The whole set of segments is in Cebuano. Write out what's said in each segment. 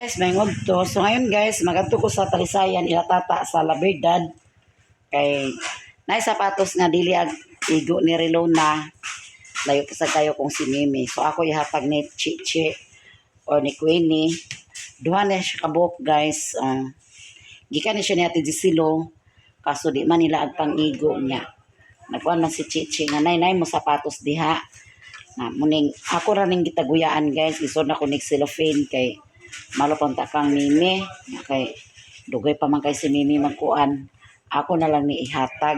Guys, may to. So ngayon guys, magadto ko sa Talisayan ilatata sa La Verdad kay naay sapatos nga dili ag igo ni Relona. Layo pa sa kayo kung si Mimi. So ako ihatag ni Chichi or ni Queenie. Duha na siya kabuok, guys. Gikan ni siya ni Ate Gisilo kaso di man nila ag pang-igo niya. Nagkuan man si Chichi nga nay nay mo sapatos diha. Na muning ako ra ning gitaguyaan, guys. Isod na ko nig cellophane kay malo pang kang Mimi. Nga kay dugay pa man kay si Mimi magkuan. Ako na lang ni ihatag.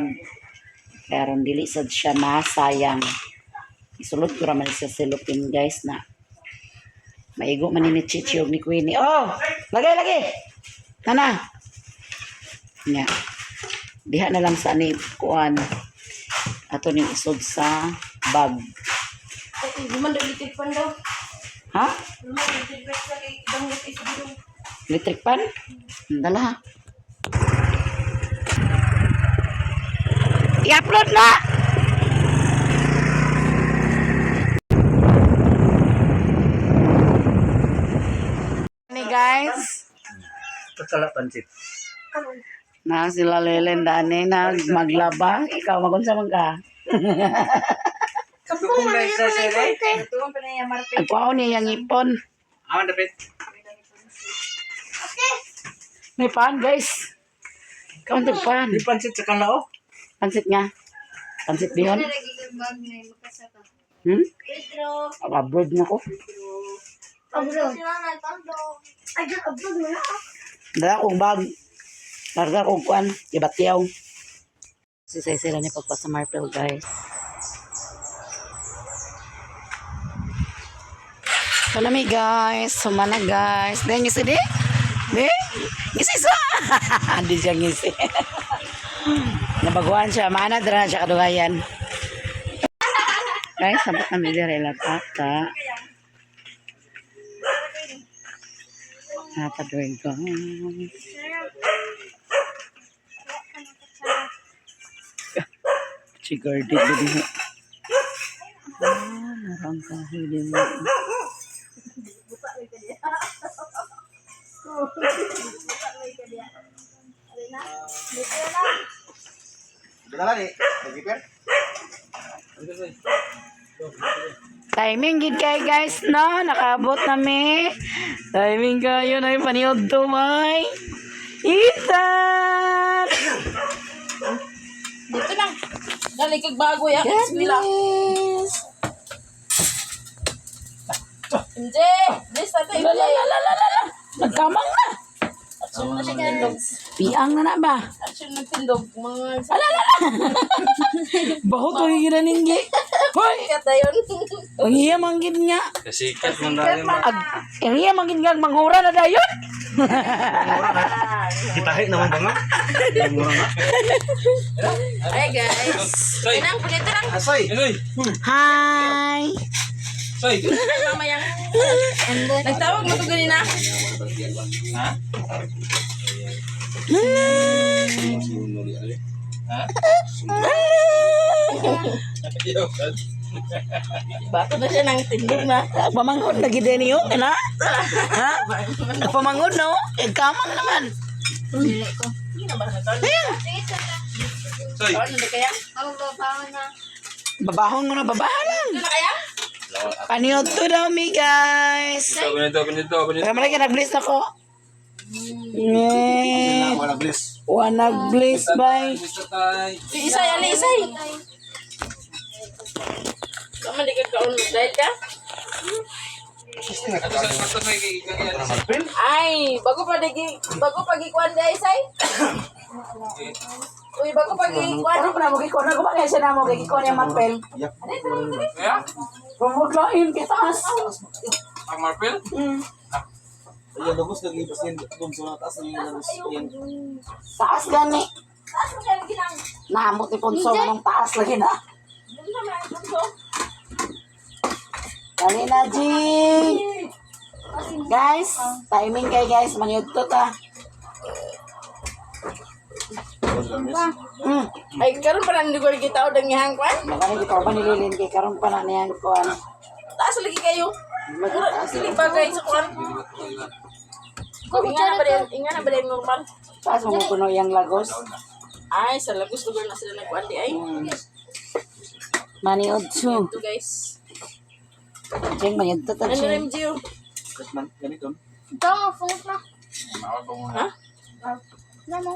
Pero dili sad siya masayang. Isulod ko ra man siya cellophane, guys, na maigo man ni Chichi og ni Queenie. Oh, lagay lagi. Nana. Nya. Diha na lang sa ni kuan. Ato ning isod sa bag. Duman daw litid pan daw. Ha? Duman litid pan sa kay dangot is dito. Electric pan? Dala ha. I-upload na! Ni guys, Pagkala pansit. Na sila Lelen dani na maglaba. Ikaw magunsa man ka. Kampung man sa sere. Tuon pa na yung Marpe. Agkuhaon niya yung ipon. Aman dapit. May pan, guys. Kaunti pan. Di pansit sa kanlao. Pansit nga. Pansit bihon. Hmm? Pedro. Abroad na ko. Abroad. Dala kong bag. Karga kong kuan. Ibatyaw. Si sila ni pagpa sa Marple, guys. Kalami, guys. Sumana, guys. Di, ngisi di. Di. Ngisi sa. Hindi siya ngisi. Nabaguan siya. Maana dira na siya kadugayan. Guys, sabot na mi dira ila tata. Napadoy, guys. Chigardi din. Ah, narang kahoy din mo. Dala ni. Nagiper. Timing gid kay guys, no? Nakaabot na mi. Timing kayo na yung paniod to, may. Ethan! Dito lang. Dali kag bago ya. Bismillah. Goodness! MJ, please ate La MJ. la la la la la la! Nagkamang na! Action na siya tindog. Piang na na ba? Action ng tindog. Mga Ala la la! Bahot ang ginaningi. Hoy! kata yun. Ang iya manggid nga. Kasikat man dali. Ag, ang iya manggid nga manghura na dayon. Kitahi naman ba nga? Mura nga. Ay guys. Inang dito lang. Asoy. Hi! Mamayang. Nagtawag mo to ganina. Bato na siya ng tindog na. Pamanghod na gid niyo, na? Ha? Pamanghod no? Eh, kamang naman. Hindi na ba na Ano na kaya? Babahon mo na, babahan lang. Ito na kaya? Paniod to daw mi, guys. Ganito, ganito, ganito. Kaya malaki nag-bliss ako. Eh, Wala bliss. wanag bliss bay. Mr. Tay. Isay, ali, isay. Kamali ka kaon dahil ka? Ay, bago pa digi, bago pa gikuan di isay. Uy, bago pa gikuan. Ano pa na mo gikon? Ako ba kaya siya na mo gikon yung mapel? Kaya? Pumudlain kita. Ang Marpel? Ayan, lagos lagi basin kung sa taas ng lagos. Ayan. Taas gani. Taas mo kaya ginang. Naamot ni Ponso manong taas lagi na. Dili na man ang Dali na, Jing. Guys, timing kay guys, maniod to ta. Ay, karon pa lang lugar kita o dangihang kwan. Magkano kita pa nililin kay karon pa na niyang kuan. Taas lagi kayo. Mura, sili bagay sa kwan. Inga na ba din normal? Taas mo kuno yang lagos. Ay, sa Lagos lugar na sila nagkuan di ay. Maniod to. Ito guys. Jeng maniod to ta Ano Jeng. rin Gio? Man, ganito. Ito, phone na. Mawag ko muna. Ha? Ano?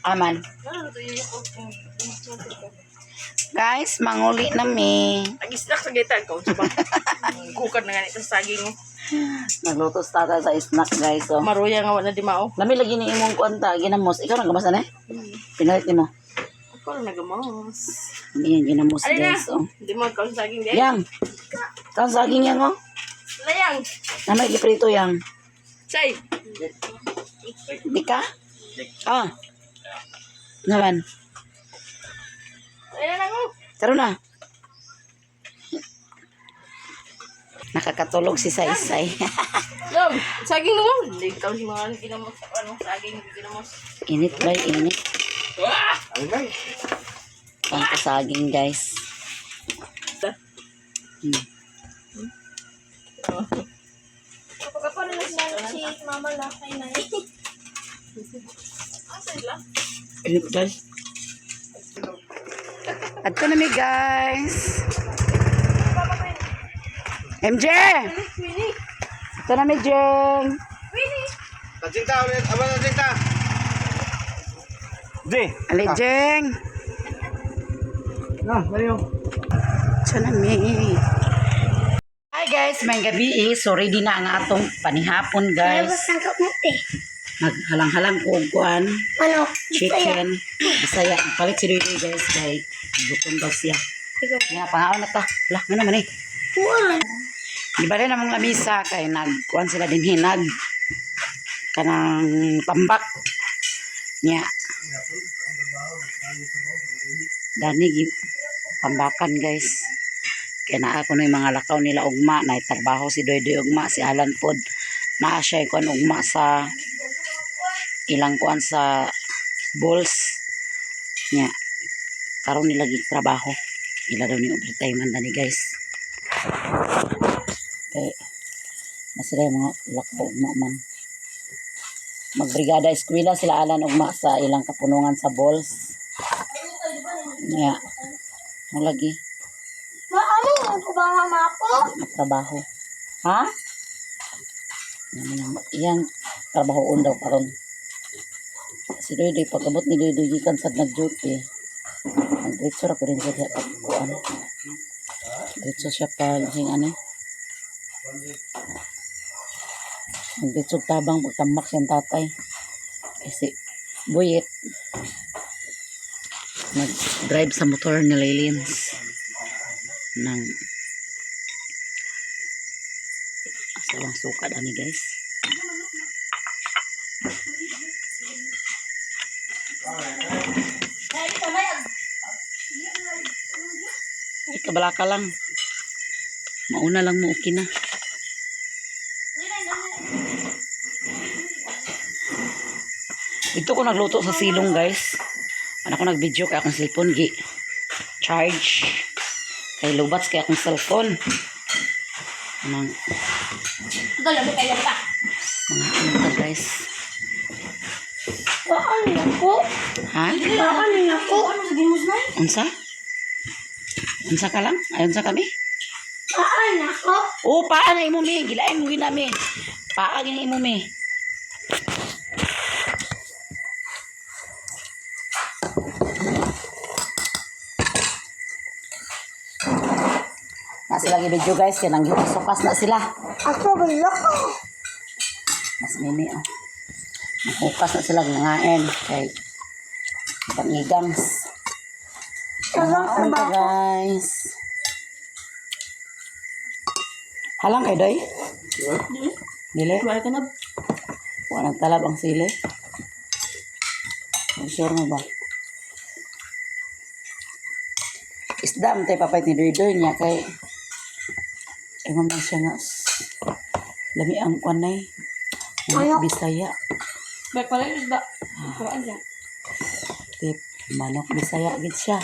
Aman. Guys, manguli na mi. Ang snack sa gita ko. Kukad na ganito sa saging. Nagluto sa tata sa snack guys. Oh. Maruya nga wala di mao. Lami lagi ni imong kuanta ginamos. Ikaw nang gamas ani? Pinalit nimo. Ako lang nagamos. Ano yung ginamos Alin na? guys. Oh. Di mo kaon saging di ay. Yang. Kaon saging yang oh. Layang. Na may giprito yang. Chay. Di ka? Ah. Naman. Ayan na ko. Taro na. Nakakatulog si Saysay. Lom, saging mo. Hindi ka mga ginamos ano saging ginamos. Init ba? Init. Ay, ay. Pangkasaging guys. Kapag pa rin si mama na kay Nay. Asa sila? Init guys. Adto na mi guys. MJ! Ito na mi Jeng. Tajinta ulit. Aba, tajinta. Di. Ali Jeng. Na, mario. Ito na mi. Hi guys, may gabi eh. So ready na ang atong panihapon guys. Ang kamote. Naghalang-halang ko og kuan. Ano? Chicken. Bisaya. Palit si Doy guys kay gutom daw siya. Nga pangaon na ta. Lah, nga naman eh. Wala. Di ba rin namang lamisa kay nagkuan sila din hinag kanang tambak niya. Dani tambakan guys. Kaya naa ko na yung mga lakaw nila ugma na trabaho si Doy Doy ugma si Alan pod naa siya kuan ugma sa ilang kuan sa balls niya. Karon nila gi trabaho. Ila daw ni overtime man dani guys. Kay na sila yung mga lakaw ugma man. Magbrigada eskwela sila Alan ugma sa ilang kapunungan sa balls. Niya. Mo lagi Ma, ano yung ko ba mama ko? trabaho. Ha? Iyang trabahoon daw karon. Si Doy Doy, pagkabot ni Doy Doy, gikan sad nag-duty. Nagdiretso ra ko rin siya diha pagkuan. Diretso siya pag sing ano. Nagdiretso tabang pagtambak siyang tatay. Kasi buyit. Nag-drive sa motor ni Laylins. Nang asawang suka dani guys. Ay, kabala ka lang. Mauna lang mo, okay na. Dito ko nagluto sa silong, guys. Ano ko nag-video kaya akong cellphone, gi. Charge. Kay lubats kaya akong cellphone. Anong Ito lang kaya pa. mga ano to, guys. Paano ako? Ha? Paano ako? Unsa? Unsa ka lang? Ay, unsa kami? Paano ako? Oo, paa na imo mi. Gilain mo gina mi. Paa gina imo mi. Na sila video guys, kaya nang sukas na sila. Ako balok ko. Mas mimi oh. Hukas na sila nangain kay pangigangs. Tabang Ano ka guys? Halang kay Doy? Dili? Wala ka na. Wala nagtalab ang sili. Ay, sure mo ba? Isda man tayo papait ni Doy Doy niya kay Ingon man siya nga lami ang kwan nay. Manok Bisaya. Back pala yung isda. Kuan siya. Tip, manok Bisaya gid siya.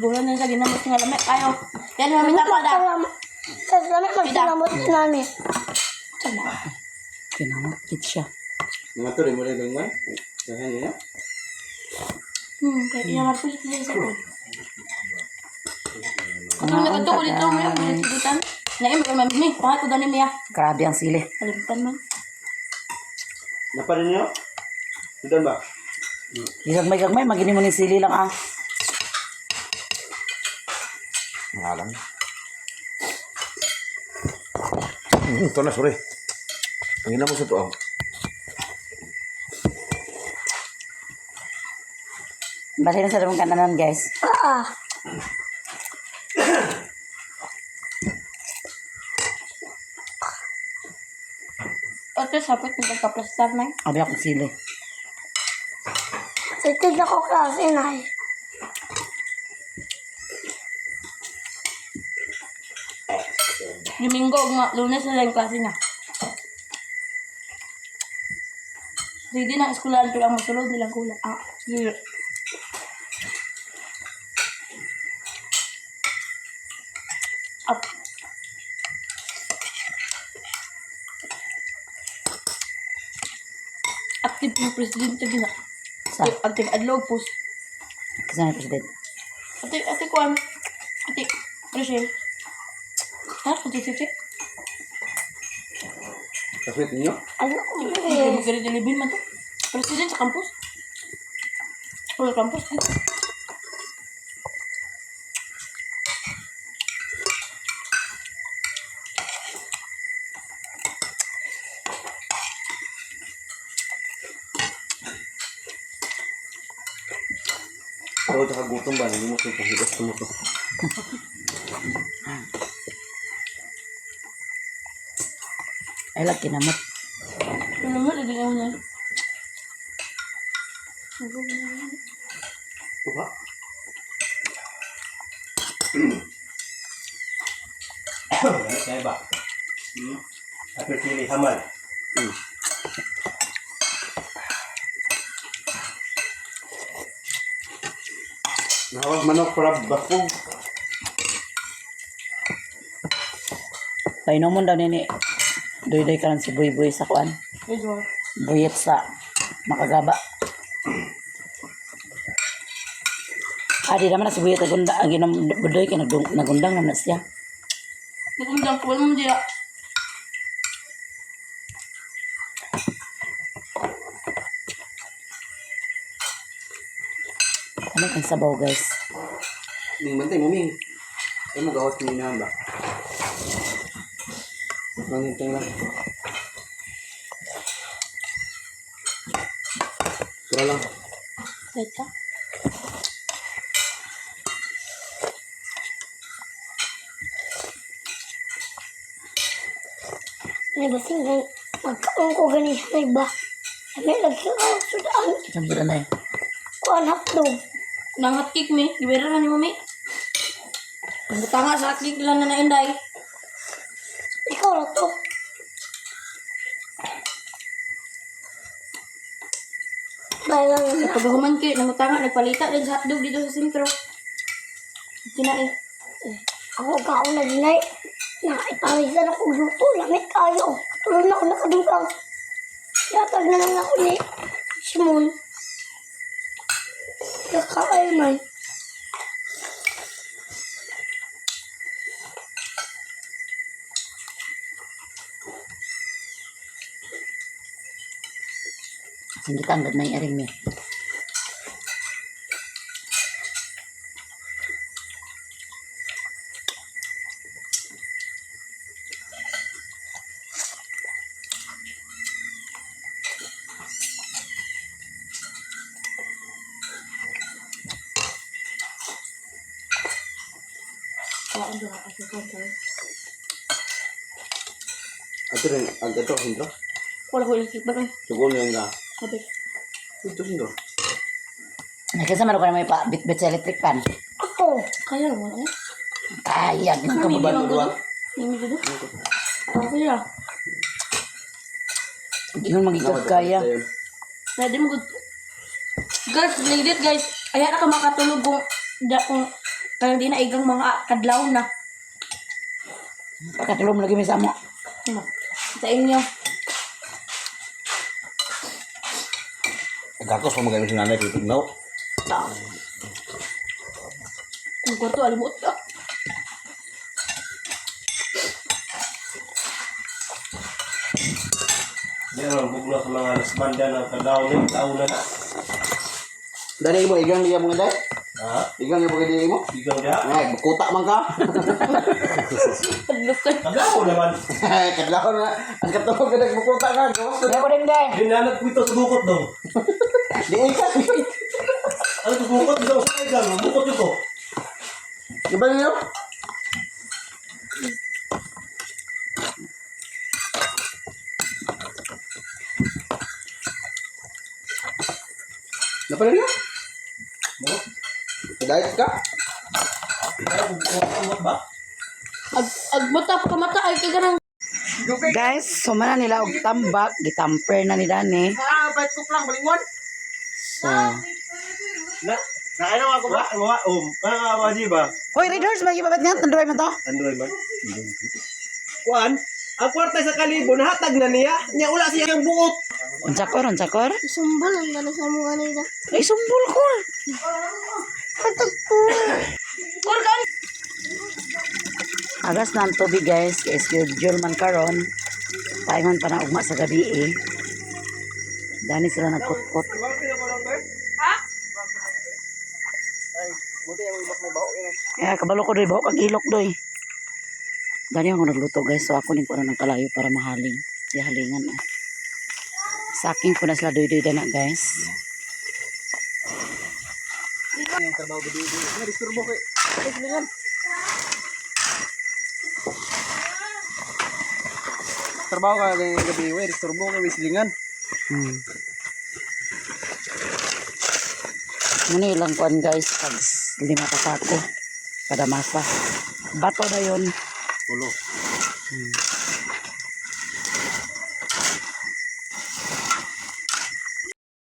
Siguro na sa ginamos nga lamay. Ayo. Yan mami tapada. Salamat. Salamat magsalamot si nani. Kinamot kit siya. Mga to rin mo rin gangmay. Dahan niya. Kaya iya marpil siya sa ko. Ito na kadto ko dito mo yung dito. Naim ko mami ni, pangat ko dani miya. Grabe ang sili. Kalimtan man. Napa rin niyo? Sudan ba? Gagmay-gagmay, magini mo ni sili lang ah. Ngalan. Ito na, sorry. Ang ina mo sa tuang. Bali na sa damang kananan guys. Ah. Oto sapot ng pagka-plastar na. Abi akong sili. Excited ako klase nay. Domingo ug nga Lunes na lang yung klase na. Ready na ang eskwelahan pero ang masulod nilang kulang. Ah, sige. Up. Active yung presidente gina. Sa, Active adlaw post. kasama ni President. Ate, ate kuan. Ate, Rochelle. Ha? Ate, ate, Kasmit ninyo? Ano? Hindi mo grade 11 man to. President sa campus. Wala campus. Pero tsaka gutom ba? Hindi mo ito panghigas ko mo to. Ay lang, kinamot. Ano mo, lagi mo na. Tuha. Gamit na iba. Apple chili hamal. Nahawag manok para bakog. Painomon daw nini. Doy-doy ka lang si Buy Buy sa kuan. Medyo. Buyet sa makagaba. Ah, di naman na si Buyet nagunda, ang ginom budoy kay nagundang naman na siya. Nagundang ko mo diya. Ano kang sabaw guys? Ning bantay mo ming. Ay mo gawas ni inahan ba? Nangintang lang. Tura lang. Teka. Ano ba sing magkaon ko gani nay ba? May lagi ka sudan. Isang bulan na eh. Kuan hotdog. Nang hot cake mi, giwera na ni mami. Ang butanga sa hot cake lang na nainday. Ikaw na to. Balang na. Pagkahuman kay nangutanga nagpalita din sa hotdog dito sa sentro. Kinae. Ako kaon na dinay. Na iparisan ako luto. Lamit kayo. Tulog na ako nakadugang. Yatag na lang ako ni Simon. Nakakayo man. Sige ang gagmay aring mi. Kaon do ako sa Ato rin, ang ato sindro. Wala ko electric ba? Sugon lang ka. Kape. Ito sindro. Nakasama ko na may pa bit-bit sa electric pan. Ako. Kaya mo eh. Kaya gid ka Mimi ba? man gudo. Mimi gudo. Okay ra. Ingon magigag kaya. Pwede mo good. Guys, legit guys. Ayan na ka makatulog kung da kung Kaya di na igang mga kadlaw na. Pagkatulong lagi may samo. Ano? Sa inyo. Gakos pa magaling si nanay kay tugnaw. Ta. Ang kwarto, alimuot ka. Di ang bugno sa mga lasbanda ng kadaw na tao na na. Dali mo igang liya mo dai. Ha? Igang liya mo dili mo. Ikaw diha? Eh, bukuta man ka. Padlok ka. Kadaw naman. Kadlaw na. Ang katulog ka nagbukuta ka. Gawas ko. Kaya ko din day. Di na nagkwito sa bukot dong. Di ka. Ano sa bukot? Bisa ko sa igang. Bukot yun ko. Di ba niyo? Napa niyo? Diet ka? Ay, bukot ba? Ag, agmata pa kamata ay kaganang Guys, sumana nila og tambak, gitamper na ni Dani. Ah, bait ko lang balingon. So, Na. Nakaino ako ba? Wa, wa, Ah, wa, di ba? Hoy, Red Horse, magibabat nga, tanduay mo to. Andoy man. Kuan, ang kwarta sa kalibo nahatag na niya. Nya wala siya ang buot. Unsa kor, unsa kor? Sumbol ang gana sa mga nila. Ay, sumbol ko. Patag ko. Agas na ang tubig guys, kay schedule man karon. Paingon pa na ugma sa gabi eh. Dani sila nagkutkot. Kaya kabalo ko doy, bahok ang ilok doy. Dani ako nagluto guys, so ako ning kuno ng kalayo para mahaling. Dihalingan oh. Sa akin ko na sila doy doy dana guys. Yung trabaho gabi gabi. Nga disturbo kay. Ay, silingan. Trabaho ka ng gabi, we disturbo kay silingan. Muna ilang kuan guys, pag 5 ka sako kada masa. Bato na yun. Tulo.